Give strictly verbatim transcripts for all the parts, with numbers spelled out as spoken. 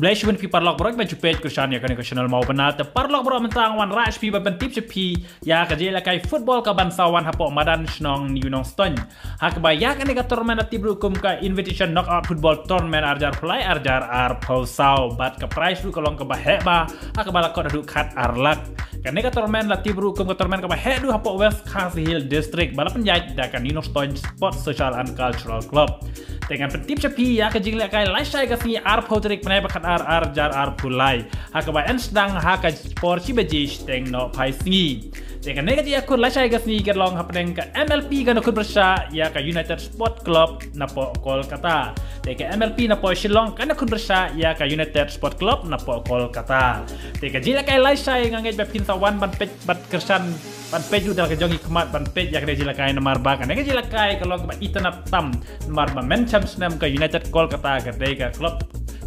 Khublei shibun phi paralok baroh ba ju peit kyrshan ïa kane ka channel Mawbynna. Te paralok baroh, mynta nga wan rah sha phi ban pyntip sha phi ïa ka jingïalehkai football ka ban sa wan hapoh madan shnong New Nongstoiñ. Ha kaba ïa kane ka tournament la tip ruh kum ka Invitation Knockout Football Tournament ar hajar arphew lai ar hajar arphew saw, bad ka prize ruh ka long kaba heh bha, ha kaba la kot haduh khat ar lak. Kane ka tournament la tip ruh kum ka tournament kaba heh duh hapoh West Khasi Hills District, ba la pynïaid da ka New Nongstoiñ Sports Social and Cultural Club. Te ngan pyntip sha phi ïa ka jingïalehkai lashai ka sngi arphew tarik bnai ba khatar ar hajar arphew lai, ha kaba yn sdang ha ka por shi baje shiteng nohphai sngi. Te kane ka jingïakhun lashai ka sngi ka long hapdeng ka M L P ka na khun pyrshah ïa ka United Sport Club napoh Kolkata. Te ka M L P napoh Shillong ka na khun pyrshah ïa ka United Sport Club napoh Kolkata. Te ka jingïalehkai lashai nga ngeit ba phin sa wan ban peit bad kyrshan, ban peit ruh da la ka jong ki khmat ban peit ïa kane ka jingïalehkai, namar ba kane ka jingïalehkai ka long kaba itynnad tam, namar ba myn shem snem ka United Kolkata ka dei ka club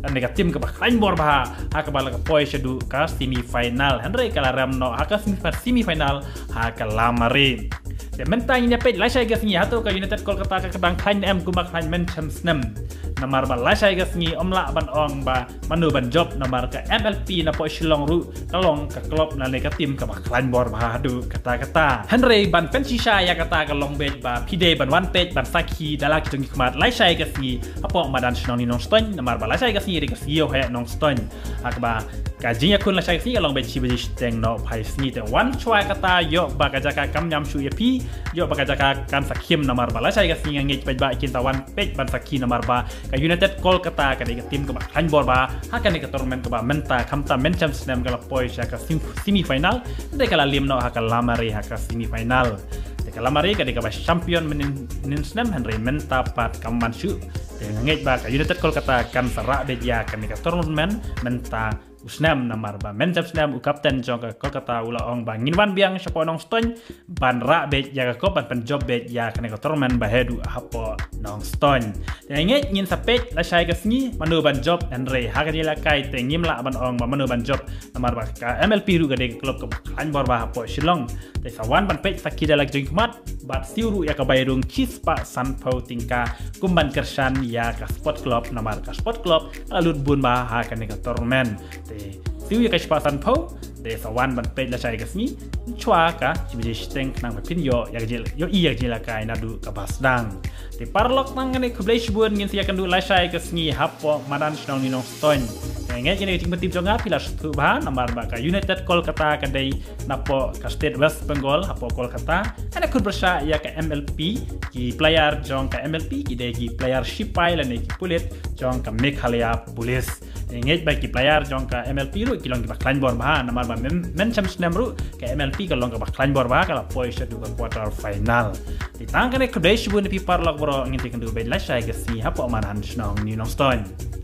lane ka team kaba khlaiñ bor bha, ha kaba la ka poi shaduh ka semi final, hynrei ka la rem noh ha ka semi, semi final ha ka lamari. Te mynta ngin ïa peit lashai ka sngi hato ka United Kolkata ka dang khlaiñ ne em kumba khlaiñ myn shem snem. Namar ba lashai ka sngi ym lah ban ong ba mano ban jop, namar ka M L P napoh Shillong ruh ka long ka club lane ka team kaba khlaiñ bor bha haduh katta katta. Hynrei ban pynshisha ïa kata ka long beit ba phi dei ban wan peit ban sakhi da la ki jong ki khmat lashai ka sngi hapoh madan shnong New Nongstoiñ, namar ba lashai ka sngi dei ka sngi ïoh heh Nongstoiñ. Ha kaba ka jingïakhun lashai ka sngi ka long beit shi baje shiteng nohphai sngi. Te wan shuwa kata, ïoh ba ka jaka kam ñiam shuh ïa phi, ïoh ba ka jaka kan sa khim, namar ba lashai ka sngi nga ngeit ba kin sa wan peit ban sakhi, namar ba ka United Kolkata ka dei ka team kaba khlaiñ bor bha ha kane ka tournament kaba mynta khamtam myn shem snem ka la poi sha ka sem-, semi final, hynrei ka la lim noh ha ka lamari ha ka semi final. Te ka lamari ka dei kaba champion mynhynnin snem, hynrei mynta pat kam man shuh. Te nga ngeit ba ka United Kolkata kan sa rah beit ïa kane ka tournament mynta u snem, namar ba myn shem snem u captain jong ka Kolkata u la ong ba ngin wan biang shapoh Nongstoiñ ban rah beit ïa ka cup, ban pynjop beit ïa kane ka tournament ba heh duh hapoh Nongstoiñ. Te nga ngeit ngin sa peit lashai ka sngi mano ban jop, hynrei ha ka jingïalehkai te ngim lah ban ong ba mano ban jop, namar ba ka M L P ruh ka dei ka club kaba khlaiñ bor bha hapoh Shillong. Te sa wan ban peit sakhi da la ki jong ki khmat, bad siew ruh ïa ka bai rung shispah sanphew tyngka kum ban kyrshan ïa ka sport club, namar ka sport club ka la lut bun bha ha kane ka tournament. Te siew ïa ka shispah sanphew, te sa wan ban peit lashai ka sngi shuwa ka shi baje shiteng khnang ba phin ïoh ïa ka jing, ïohi ïa ka jingïalehkai naduh kaba sdang. Te paralok, tang kane, khublei shibun, ngin sa ïakynduh lashai ka sngi hapoh madan shnong New Nongstoiñ. Te nga ngeit kane ka jingpyntip jong nga phi la sngewthuh bha, namar ba ka United Kolkata ka dei napoh ka state West Bengal, hapoh Kolkata. Ka na khun pyrshah ïa ka M L P, ki player jong ka M L P ki dei ki player shipai lane ki pulit jong ka Meghalaya Police. Te nga ngeit ba ki player jong ka M L P ruh ki long kiba khlaiñ bor bha, namar ba myn, myn shem snem ruh ka M L P ka long kaba khlaiñ bor bha, ka la poi shaduh ka quarter final. Te tang kane, khublei shibun ïa phi paralok baroh, ngin sa ïakynduh beit lashai ka sngi hapoh madan shnong New Nongstoiñ.